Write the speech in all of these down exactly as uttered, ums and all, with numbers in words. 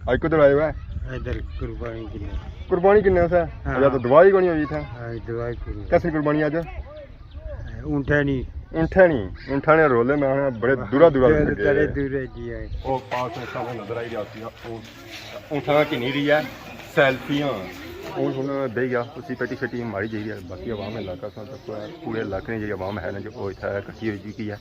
آج کدھر آئے ہوئے؟ ادھر قربانی کنے۔ قربانی کنے سے؟ ہاں۔ اچھا، تو دعا ہی کونی ہوئی تھا؟ ہاں، دعا ہی کنے۔ کیسی قربانی آج؟ اونٹھے نی۔ اونٹھے نی، اونٹھے نے رولے میں آنا بڑے دورا دورا دور، لگے۔ بڑے دورے جی آئے۔ او پاس ہے، سامنے نظر آئی رہا سی، اونٹ، اونٹھاں کی نہیں رہی ہے، سیلفیاں۔ اونٹ ہن دے گیا، اسی پیٹی شیٹی ماری جائی ہے، باقی عوام علاقہ سن تک پورے علاقے نے جی عوام ہے نا جو او اتھا کٹھی ہوئی چکی ہے۔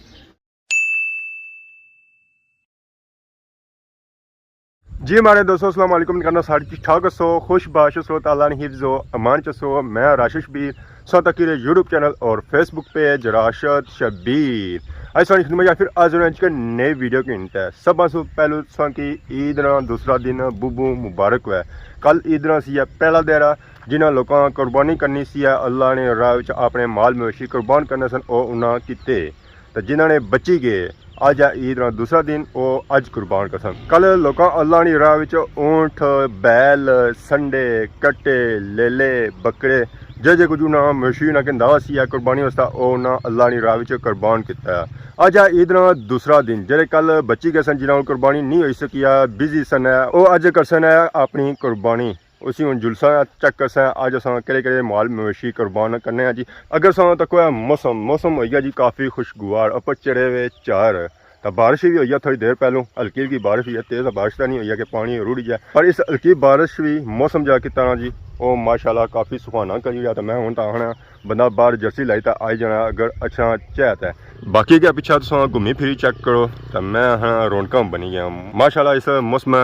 جی ماڑے دوستو، السلام علیکم، کرنا سارے ٹھیک ٹھاک ہسو، خوش باش ہسو، تعالیٰ نے حفظ و امان چ ہسو۔ میں راشد شبیر، سو تکی رہے یوٹیوب چینل اور فیس بک پیج راشد شبیر۔ اج ساری خدمت یا پھر حاضر ہوں ایک نئی ویڈیو کے انتے۔ سب سے پہلو ساں کی عید نا دوسرا دن بوبو مبارک ہوئے۔ کل عید نا سی ہے پہلا دیہاڑا، جنہاں لوکاں قربانی کرنی سی ہے، اللہ نے راہ وچ اپنے مال مویشی قربان کرنے سن، او انہاں کیتے۔ تے جنہاں نے بچی گئے، اج ہے عید نا دوسرا دن، او اج قربان کرسن۔ کل لوکاں اللہ نی راہ وچ اونٹ، بیل، سنڈے، کٹے، لیلے، بکرے، جے جے کچھ انہاں مویشی انہاں کیندا سی ہے قربانی واسطے، او انہاں اللہ نی راہ وچ قربان کیتا ہے۔ اج ہے عید نا دوسرا دن، جڑے کل بچی گئے سن، جنہاں کول قربانی نہیں ہوئی سکی ہے، بزی سن ہے، او اج کرسن ہے اپنی قربانی۔ اسی ہن جلساں چیک کرساں، اج اساں کہڑے کہڑے مال مویشی قربان کرنے آں جی۔ اگر اساں تکو ہے موسم، موسم ہوئی گیا جی کافی خوشگوار، اپر چڑھے ہوئے چار، تاں بارش بھی ہوئی ہے تھوڑی دیر پہلوں، ہلکی ہلکی بارش ہوئی ہے، تیز بارش تاں نہیں ہوئی ہے کہ پانی رڑی جائے، پر اس ہلکی بارش بھی موسم جا کیتا نا جی، او ماشاءاللہ کافی سہانا کری گیا۔ تاں میں ہن تاں آخنا بندہ باہر جرسی لائی تاں آئی جانا اگر اچھا چاہے تاں۔ باقی کیا پچھا تساں گھمی پھری چیک کرو تاں میں آخنا رونقاں بنی گیا ماشاءاللہ اس موسم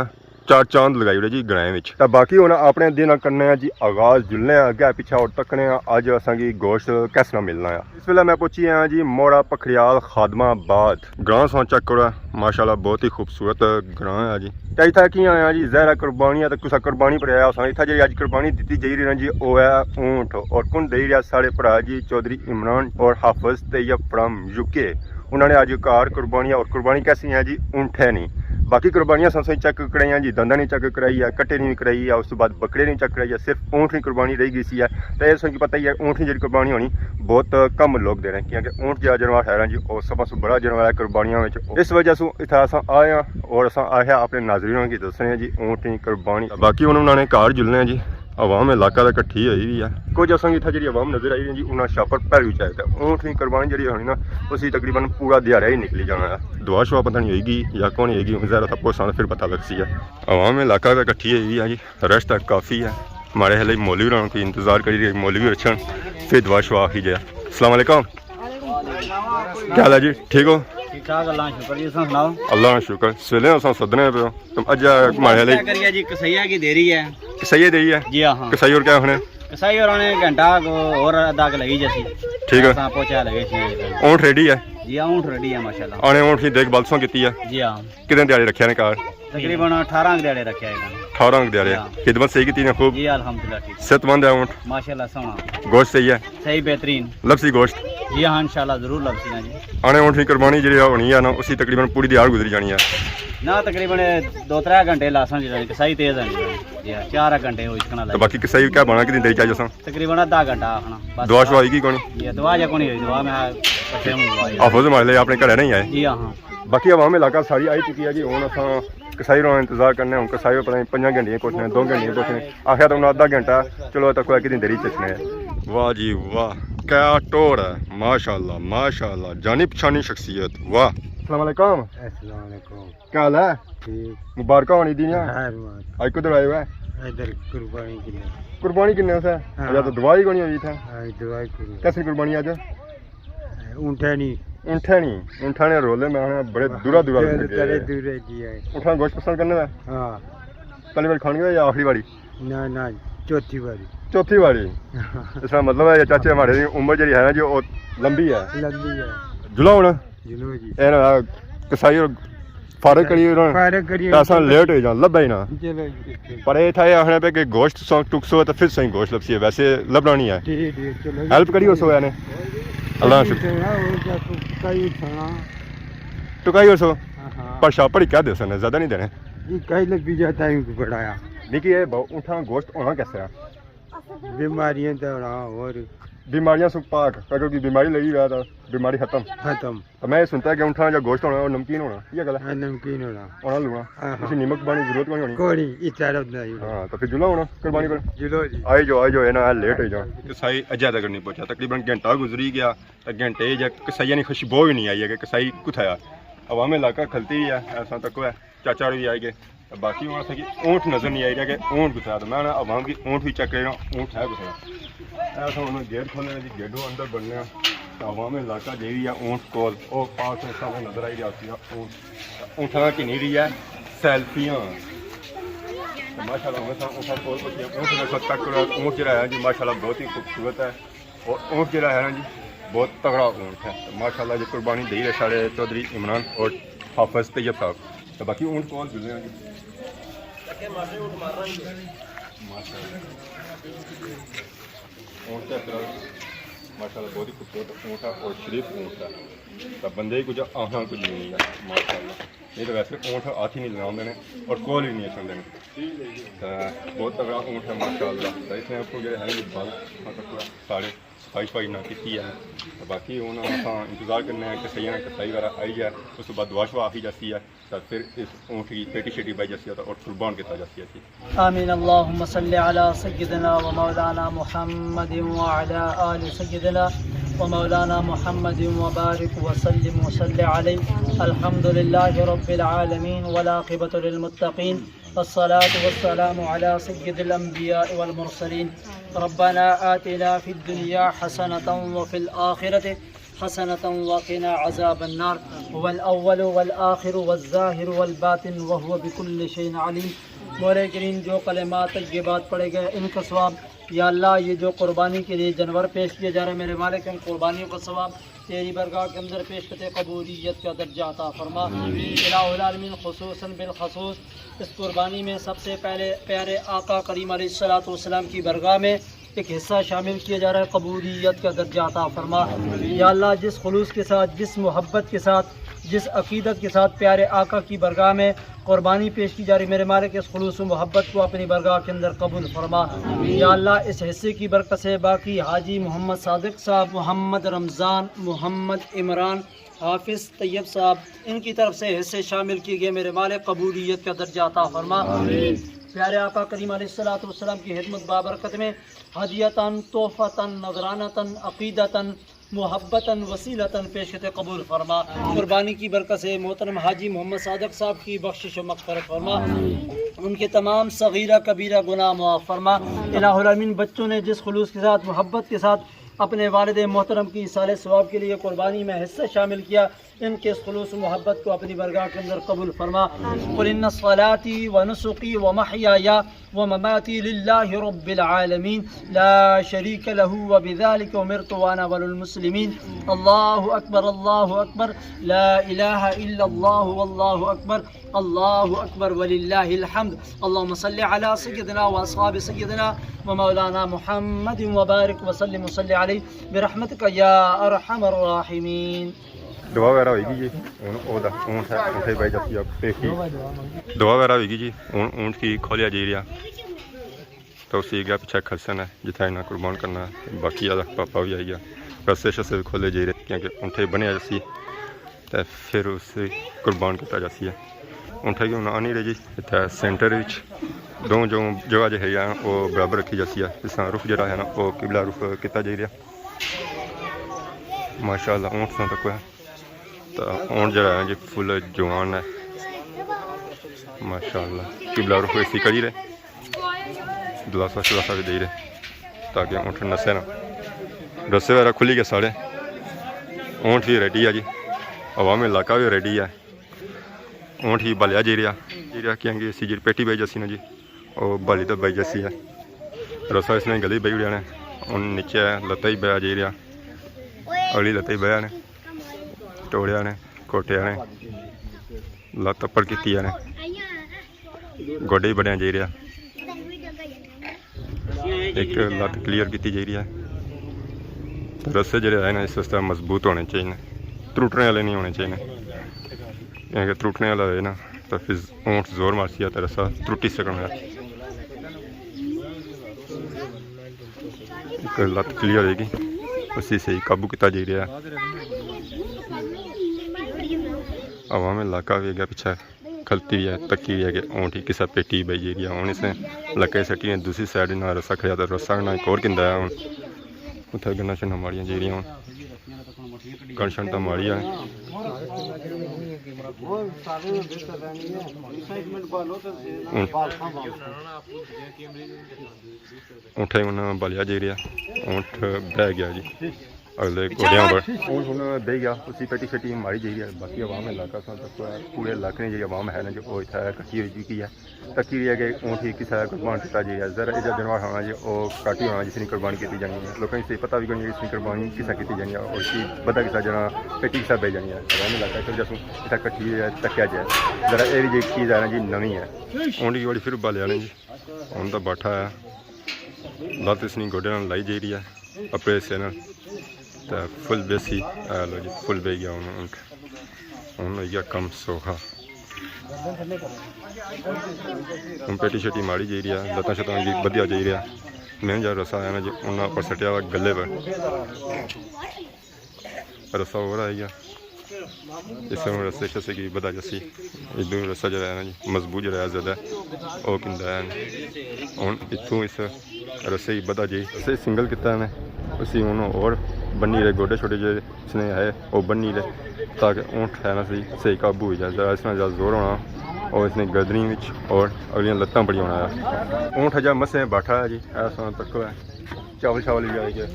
چار چاند لگائی اوڑے جی گرائیں وچ۔ تاں باقی ہن اپنے دن کرنے آں جی آغاز، جلنے آں اگے پچھے اور تکنے آں اج اساں کی گوشت کس نال ملنا ہے۔ اس ویلے میں پہنچی آں جی موڑا پکھڑیال خادم آباد۔ گراں ساں چیک کرو، ماشاءاللہ بہت ہی خوبصورت گراں ہے جی۔ تے اتھا کی آیا جی، ظاہر ہے قربانی ہے تے کسا قربانی پر آیا ساں۔ اتھا جی اج قربانی دتی جائی رہی نا جی، او ہے اونٹ۔ اور کون دے رہیا؟ ساڑے بھرا جی چوہدری عمران اور حافظ تے یا فرام یو کے۔ انہاں نے اج گھر قربانیاں، اور قربانی کیسی ہیں جی؟ اونٹھے نی۔ باقی قربانیاں ساں ساں چیک کرائیاں جی، دنداں نی چیک کرائی ہے، کٹے نی کرائی ہے، اس تو بعد بکرے نی چیک کرائی ہے، صرف اونٹ نی قربانی رہ گئی سی ہے۔ تے اس کی پتہ ہی ہے اونٹ نی جڑی قربانی ہونی بہت کم لوگ دے رہے ہیں، کیونکہ اونٹ جڑا جانور ہے نا جی، او سب سے بڑا جانور ہے قربانیاں وچ۔ اس وجہ سے اتھا اساں آئے ہاں اور اساں آئے ہیں اپنے ناظرینوں کی دسنے ہیں جی اونٹ نی قربانی۔ باقی ہن انہاں نے گھر جلنے ہیں جی۔ عوام علاقہ تے کٹھی ہوئی ہوئی ہے۔ کچھ اساں کی اتھا جڑی عوام نظر آئی رہی جی، انہاں شاپر پہلو چاہے تے اونٹ نی قربانی جڑی ہونی نا، اسی تقریباً پورا دیہاڑا ہی نکلی جانا ہے۔ دعا شعا پتہ نہیں ہوئی گی یا کون ہوئی گی، ہن ظاہر تھا پوساں تے پھر پتہ لگ سی ہے۔ عوام علاقہ تے کٹھی ہوئی ہوئی ہے جی، رش تاں کافی ہے۔ ماڑے ہلے مولوی ہوراں کوئی انتظار کری رہے، مولوی اچھن پھر دعا شعا آخی جائے۔ السلام علیکم۔ کیا حال ہے جی؟ ٹھیک ہو؟ ٹھیک ٹھاک، اللہ کا شکر جی، تساں سناؤ؟ اللہ کا شکر۔ سویلے اساں سدنے پہ ہو۔ تم اج ماڑے والے چیک کریے جی، کسائیہ کی دیری ہے۔ کسائیہ دیری ہے؟ جی ہاں۔ کسائی اور کیا ہونے؟ کسائی اور آنے گھنٹہ کو اور ادھا ک لگی جاسی۔ ٹھیک ہے۔ اساں پہنچا لگے چھ بجے۔ اونٹ ریڈی ہے؟ جی ہاں، اونٹ ریڈی ہے ماشاءاللہ۔ آنے اونٹ کی دیکھ بھال سوں کیتی ہے؟ جی ہاں۔ کتنے دیہاڑے رکھے نے گھر؟ تقریباً اٹھارہ دیہاڑے رکھے ہیں۔ اٹھارہ دیہاڑے۔ ہاں۔ خدمت صحیح کیتی نے خوب؟ جی الحمدللہ ٹھیک۔ صحت مند ہے اونٹ؟ ماشاءاللہ سوہنا۔ گوشت صحیح ہے؟ صحیح بہترین۔ لبسی گوشت؟ جی ہاں، انشاءاللہ ضرور لبسی نا جی۔ آنے اونٹ نی قربانی جڑی ہونی ہے نا، اسی تقریباً پوری دیہاڑ گزری جانی ہے۔ نا، تقریباً دو ترے گھنٹے لاساں جی، کسائی تیز ہے جی۔ جی ہاں، چار گھنٹے ہوئی سکنا تے لگے۔ باقی کسائی کیا بنا، کتنی دیر چاہیے اساں؟ تقریباً ادھا گھنٹہ آخنا بس۔ دعا شعا ہوئی گی کونی؟ جی، دعا جا کونی ہوئی، دعا میں پچھے ہوں دعا جا۔ حافظ ماڑے اپنے گھر نہیں آئے؟ جی ہاں۔ باقی عوام علاقہ ساری آئی چکی ہے جی، ہن اساں کسائی ہوراں انتظار کرنے، ہن کسائی ہور پتہ نہیں پنجاں گھنٹیاں پہنچنے، دو گھنٹیاں پہنچنے، آخیا تاں انہاں ادھا گھنٹہ، چلو تاں کوئی کتنی دیری چکنے۔ واہ جی واہ، کیا ٹور ہے، ماشاءاللہ ماشاءاللہ، جانی پچھانی شخصیت، واہ۔ السلام علیکم۔ السلام علیکم۔ کیا حال ہے؟ ٹھیک۔ مبارکاں ہونی دیاں۔ خیر مبارک۔ اج کدھر آئے ہوئے؟ ادھر قربانی کنے۔ قربانی کنے سے؟ ہاں۔ اچھا، تو دعا ہی کونی ہوئی تھا؟ ہاں، دعا ہی کونی۔ کیسی قربانی اج؟ اونٹھے نی۔ اونٹھے نی، اونٹھاں نے رولے میں آخنا بڑے دورا دورا تک لگے۔ دورے جی آئے۔ اونٹھاں گوشت پسند کرنے دا؟ ہاں۔ پہلی باری کھان گئے یا آخری باری؟ نہ، نہ، چوتھی باری۔ چوتھی باری؟ اس کا مطلب ہے یہ چاچے ہمارے دی عمر جڑی ہے نا جی، وہ لمبی ہے۔ لمبی ہے۔ جلو ہن۔ جلو جی۔ اے نا کسائی اور فارغ کریے انہاں نے۔ فارغ کریے۔ تے اساں لیٹ ہوئی جان، لبھا ہی نہ۔ چلو جی، ٹھیک۔ پر اے تھا اے آخنے پہ کہ گوشت سو ٹکسو تے پھر سائیں گوشت لبسی ہے، ویسے لبھنا نہیں ہے۔ ٹھیک، ٹھیک، چلو جی۔ ہیلپ کریو سو نے۔ اللہ شکر۔ کائی تھا۔ ٹکائی ہو سو۔ ہاں، ہاں۔ پر شاپڑ کیا دے سن، زیادہ نہیں دینے۔ جی، کائی لبھی جاتا ہے بڑا آ۔ نہیں کہ اے بہو-، اونٹھاں گوشت ہونا کیسے آ؟ بیماریاں تے ہونا اور بیماریاں سوں پاک، اگر کوئی بیماری لگی ہویا تو بیماری ختم۔ ختم۔ تو میں یہ سنتا ہے کہ اونٹاں جو گوشت ہونا، وہ نمکین ہونا، یہ گل ہے؟ ہاں، نمکین ہونا۔ ہونا لونا۔ ہاں، ہاں۔ اس نمک پانی ضرورت کونی ہونی۔ کوئی نہیں، اس طرح نہیں ہونا۔ ہاں، تو پھر جلو ہونا قربانی پر۔ جلو جی۔ آئی جو، آئی جو، ہے نا، لیٹ ہو جاؤ۔ قصائی اجے تک نہیں پہنچا، تقریباً گھنٹہ گزری گیا، تو گھنٹے جا قصائی یعنی خوشبو بھی نہیں آئی ہے کہ قصائی کتھا آیا۔ عوام علاقہ کھلتی ہی ہے، ایسا تک ہے۔ چاچا ہوری آئی گئے۔ باقی ہن اساں کی اونٹ نظر نہیں آئی رہیا کہ اونٹ کتھے آ۔ تو میں نا عوام کی اونٹ بھی چیک کرنا، اونٹ ہے کتھے۔ ایسا ہن گیٹ کھولنے جی، گیٹوں اندر بڑھنے آں۔ تو عوام علاقہ جیڑی ہے اونٹ کول، او پاس میں سامنے نظر آئی رہیا سی اونٹ۔ اونٹاں کی نہیں رہی ہے، سیلفیاں۔ تو ماشاءاللہ ہن اساں اونٹاں کول پہنچے، اونٹ نے سب تک اونٹ جیڑا ہے جی ماشاءاللہ بہت ہی خوبصورت ہے۔ اور اونٹ جیڑا ہے نا جی، بہت تگڑا اونٹ ہے۔ تو ماشاءاللہ جی قربانی دے رہے ساڑے چودھری عمران اور حافظ طیب صاحب۔ تو باقی اونٹ کول جلنے ہیں جی۔ ماشاءاللہ۔ اونٹ چیک کرو۔ ماشاءاللہ بہت ہی خوبصورت اونٹ ہے اور شریف اونٹ ہے۔ تو بندے ہی کچھ آخنا کچھ نہیں ہے۔ ماشاءاللہ۔ یہ تو ویسے اونٹ ہاتھ ہی نہیں لگاؤں دینے اور کول ہی نہیں اچھن دینے۔ تو بہت تگڑا اونٹ ہے ماشاءاللہ۔ تو اس نے اپر جڑے ہیں یہ بال سارے صفائی شفائی نہ کیتی ہے۔ تو باقی ہن اساں انتظار کرنے ہیں کسائی نا، کسائی وغیرہ آئی جائے، اس تو بعد دعا شعا آخی جاسی ہے، تو پھر اس اونٹ کی پیٹی شیٹی بائی جاسی ہے تو اونٹ قربان کیتا جاسی ہے۔ آمین۔ اللهم صل على سيدنا ومولانا محمد وعلى آل سيدنا ومولانا محمد وبارك وسلم وصل عليه۔ الحمد لله رب العالمين والعاقبة للمتقين۔ والصلاة والسلام على سيد الأنبياء والمرسلين۔ ربنا آتنا في الدنيا حسنة وفي الآخرة حسنة وقنا عذاب النار۔ هو الأول والآخر والظاهر والباطن وهو بكل شيء عليم۔ مولا کریم، جو کلمات طیبات پڑھے گئے، ان کا ثواب، یا اللہ، یہ جو قربانی کے لیے جانور پیش کیے جا رہے ہیں، میرے مالک، ان قربانیوں کا ثواب تیری برگاہ کے اندر پیش کرتے قبولیت کا درجہ عطا فرما۔ آمین۔ الہ العالمین، خصوصاً بالخصوص اس قربانی میں سب سے پہلے پیارے آقا کریم علیہ الصلوۃ والسلام کی برگاہ میں ایک حصہ شامل کیا جا رہا ہے، قبولیت کا درجہ عطا فرما۔ آمین۔ یا اللہ، جس خلوص کے ساتھ، جس محبت کے ساتھ، جس عقیدت کے ساتھ پیارے آقا کی برگاہ میں قربانی پیش کی جا رہی، میرے مالک، اس خلوص و محبت کو اپنی برگاہ کے اندر قبول فرما۔ آمین۔ یا اللہ، اس حصے کی برکت سے باقی حاجی محمد صادق صاحب، محمد رمضان، محمد عمران، حافظ طیب صاحب، ان کی طرف سے حصے شامل کیے گئے، میرے مالک، قبولیت کا درجہ عطا فرما۔ آمین۔ پیارے آقا کریم علیہ الصلوۃ والسلام کی خدمت بابرکت میں ہدیتاً، تحفتاً، نذرانتاً، عقیدتاً، محبتاً، وسیلتاً پیش کرتے قبول فرما۔ قربانی کی برکت سے محترم حاجی محمد صادق صاحب کی بخشش و مغفرت فرما۔ ان کے تمام صغیرہ کبیرہ گناہ معاف فرما۔ الہ العالمین، بچوں نے جس خلوص کے ساتھ، محبت کے ساتھ اپنے والد محترم کی ایصال ثواب کے لیے قربانی میں حصہ شامل کیا، ان کے اس خلوص و محبت کو اپنی برگاہ کے اندر قبول فرما۔ قل ان صلاتی و نسکی و محیای ومماتی للہ رب العالمین لا شریک لہ وبذالک امرت وانا اول المسلمین۔ اللہ اکبر، اللہ اکبر، لا الہ الا اللہ واللہ اکبر، اللہ اکبر وللہ الحمد۔ اللہم صل علی سیدنا و اصحاب سیدنا و مولانا محمد وبارک وسلم وصل علیہ برحمتک یا ارحم الراحمین۔ دعا وغیرہ ہوئی گئی جی۔ ہن او دا اونٹ ہے، اونٹے بائی جاسی آ پیٹی۔ دعا وغیرہ ہوئی گئی جی۔ ہن اونٹ کی کھولیا جائی رہیا۔ تو اسی اگے پچھے کھلسن ہے، جتھے انہاں قربان کرنا ہے۔ باقی آلا پاپا بھی آئی گیا۔ رسے شسے بھی کھولے جائی رہے، کیونکہ اونٹے بنیا جاسی۔ تے پھر اسے قربان کیتا جاسی ہے۔ اونٹے کی ہن آنی رہی جی، اتھے سینٹر وچ دو جو جگہ جے ہے، او برابر رکھی جاسی ہے۔ اس طرح رخ جڑا ہے نا، او قبلہ رخ کیتا جائی رہیا۔ ماشاءاللہ، اونٹ ساں تک ہے۔ تو اونٹ جڑا ہے جی، فل جوان ہے۔ ماشاءاللہ، قبلہ رخ اسی کری رہے۔ دلاسا شلاسا بھی دے رہے، تاکہ اونٹ نسے نا۔ رسے وغیرہ کھلی گئے سارے۔ اونٹ بھی ریڈی ہے جی، عوام علاقہ بھی ریڈی ہے۔ اونٹ ہی بالیا جی رہیا، جی رہیا کیونکہ اسی جی پیٹی بائی جاسی نا جی، او بالی تو بائی جاسی ہے۔ رسا اس نے گلی بائی اڑیا نے، ہن نیچے لتا ہی بایا جی رہیا، اگلی لتا ہی بایا نے، ٹوڑیا نے، کوٹیا نے، لت اپر کیتی ہے نے، گوڈے ہی بڑیا جی رہیا۔ ایک لت کلیئر کیتی جائی رہی ہے۔ تے رسے جڑے ہے نا، اس واسطے مضبوط ہونے چاہیے، ترٹنے والے نہیں ہونے چاہیے، کیونکہ ترٹنے والا ہوئے نا تو پھر اونٹ زور مارسی تے رسا ترٹی سکنا ہے۔ ایک لت کلیئر ہوئے گی۔ اسی صحیح قابو کیتا جائی رہیا ہے۔ عوام علاقہ وی اگے پچھے کھلتی وی ہے، تکی وی ہے کہ اونٹ ہی کسا پیٹی بئی جائی رہی ہے۔ ہن اس نے لکے سٹی نے دوسری سائیڈ نہ رسا کھڑیا، تے رسا نہ ایک اور کندا ہے۔ ہن اتھے گناں شناں ماریاں جائی رہیاں، ہن کن شن تاں ماری ہے۔ ہن اونٹھا ہی انہاں بالیا جائی رہیا، اونٹ بہ گیا جی۔ اگلے گھوڑیاں پر۔ ہن ہن بہی گیا، اسی پیٹی شیٹی ماری جائی ہے۔ باقی عوام علاقہ ساں تک پورے علاقے نے جیڑی عوام ہے نا جو او اتھا کٹھی ہوئی چکی ہے۔ تکی رہی ہے کہ اونٹ ہی کسا قربان کیتا جائی ہے۔ ذرا ایجا جانور ہونا جی او کاٹی ہونا جس نی قربانی کیتی جانی ہے۔ لوکاں کی پتہ وی کوئی نہیں اس نی قربانی کسا کیتی جانی ہے اور اسی بدھا کسا جانا، پیٹی کسا بہ جانی ہے۔ عوام علاقہ سر جسوں اتھا کٹھی ہوئی ہے، تکیا جائے۔ ذرا اے وی جی چیز ہے نا جی نویں ہے۔ اونٹ کی بڑی پھر بالیا نے جی۔ ہن تاں باٹھا ہے، لت اس نی گوڈے نال لائی جائی رہی ہے اپنے حصے نال۔ تے فل بیسی، اے لو جی، فل بہی گیا ہن اونٹ۔ ہن ہوئی گیا کم سوکھا۔ ہن پیٹی شیٹی ماری جائی رہی ہے، لتاں شتاں کی بدھیا جائی رہیا۔ میں جا رسا آیا نا جی، انہاں پر سٹیا ہوا گلے پر۔ رسا ہور آئی گیا۔ اس طرح رسے شسے کی بدھا جاسی۔ ادھر رسا جڑا ہے نا جی، مضبوط جڑا ہے زیادہ، او کندا ہے۔ ہن اتھوں اس رسے کی بدھا جی، رسے سنگل کیتا ہے نے، اسی ہن اور بنی رہے، گوڈے چھوٹے جے اس نے ہے، او بنی رہے، تاکہ اونٹ ہے نا صحیح، صحیح قابو ہوئی جائے۔ ذرا اس نے زیادہ زور ہونا، اور اس نے گردنی وچ اور اگلیاں لتاں بڑی ہونا ہے۔ اونٹ اجا مسے بیٹھا ہے جی، ایسا تکو ہے۔ چاول شاول بھی آئی گئے،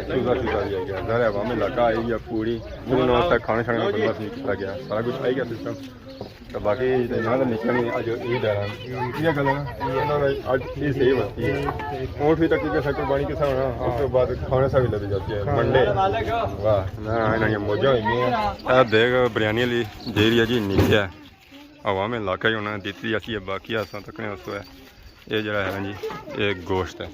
چوزا شوزا بھی آئی گیا۔ ظاہر ہے عوام علاقہ آئی گیا پوری، پوری نو تک کھانے شانے کا بندوبست نہیں کیتا گیا، سارا کچھ آئی گیا سسٹم۔ تو باقی نہ تو نکلنی اج عید ہے، یہ گل ہے نا، انہوں نے اج یہ صحیح بنتی ہے۔ اونٹ بھی تک کے سا قربانی کے سا ہونا، اس کے بعد کھانے سا بھی لگی جاتی ہے منڈے۔ واہ، نہ، نہ، یہ موجہ ہوئی گئی ہیں۔ اے دیکھ بریانی والی جیڑی ہے جی نیچے ہے۔ عوام علاقہ ہی ہونا دیتی اسی ہے، باقی اساں تکنے اس ہے۔ یہ جڑا ہے نا جی، یہ گوشت ہے۔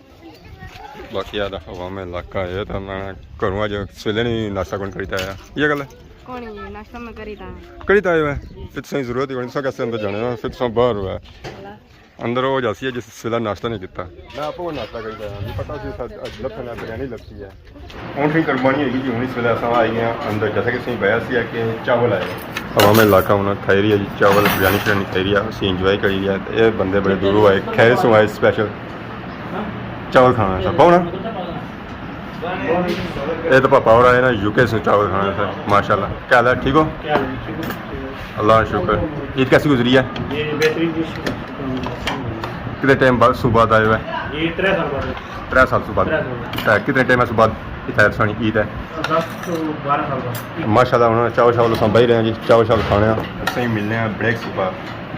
باقی آدھا عوام علاقہ ہے، تو میں گھروں اج سویلے نہیں ناشتہ کون کریتا ہے۔ یہ گل ہے؟ کون جی، ناشتہ میں کریتا ہے۔ کریتا ہے؟ پھر تساں ضرورت ہی کون، تساں کیسے اندر جانے ہو؟ پھر تساں باہر ہوا ہے۔ اندر ہو جاسی ہے جس سویلے ناشتہ نہیں کیتا۔ میں آپ کو ناشتہ کریتا ہے، نہیں پتا سی سا لفظ ہے، بریانی لفظ ہے۔ اونٹ نی قربانی ہوئی گئی جی، ہن اس ویلے اساں آئی گئے آں اندر، جیسا کہ تساں بیاں سی کہ چاول آئے۔ عوام علاقہ انہاں کھائی رہی ہے جی چاول، بریانی شریانی کھائی رہی ہے، اسی انجوائے کری رہی ہے۔ اے بندے بڑے دوروں آئے، خیر سوں آئے، اسپیشل چاول کھانا سا۔ بہو نا، اے تو پاپا اور آئے نا، یو کے سے چاول کھانا سا۔ ماشاءاللہ، کیا حال ہے؟ ٹھیک ہو؟ اللہ کا شکر۔ عید کیسی گزری ہے؟ کتنے ٹائم بعد سوں بعد آئے ہوئے؟ ترے سال سوں بعد۔ ترے سال۔ تے کتنے ٹائم سوں بعد اتھا سانی عید ہے؟ دس تو بارہ سال بعد۔ ماشاءاللہ، ہن چاول شاول اساں بہی رہے ہیں جی، چاول شاول کھانے ہیں۔ صحیح ملنے ہیں بریک سوں بعد۔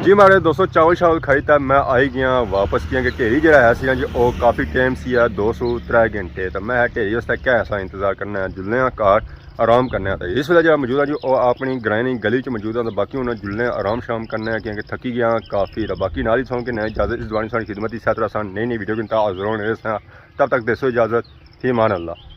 جی ماڑے دوستو، چاول شاول کھائی تے میں آئی گیا واپس، کیونکہ ڈھیری جڑا ہے سی نا جی، او کافی ٹائم سی ہے، دو سو ترے گھنٹے، تے میں ڈھیری واسطے کیا ایسا انتظار کرنا ہے، جلنے آں گھر آرام کرنے آں۔ تے اس ویلے جڑا موجود ہاں جی، او اپنی گرائیں نی گلی چ موجود ہاں، تے باقی ہن جلنے آں آرام شرام کرنے آں، کیونکہ تھکی گیا ہاں کافی۔ تے باقی نال ہی سوں کہ نئے اجازت، اس دوران ساری خدمت ہی ساتھ رہساں، نئی نئی ویڈیو کنتا حاضر ہونے رہساں۔ تب تک دیسو اجازت، فی امان اللہ۔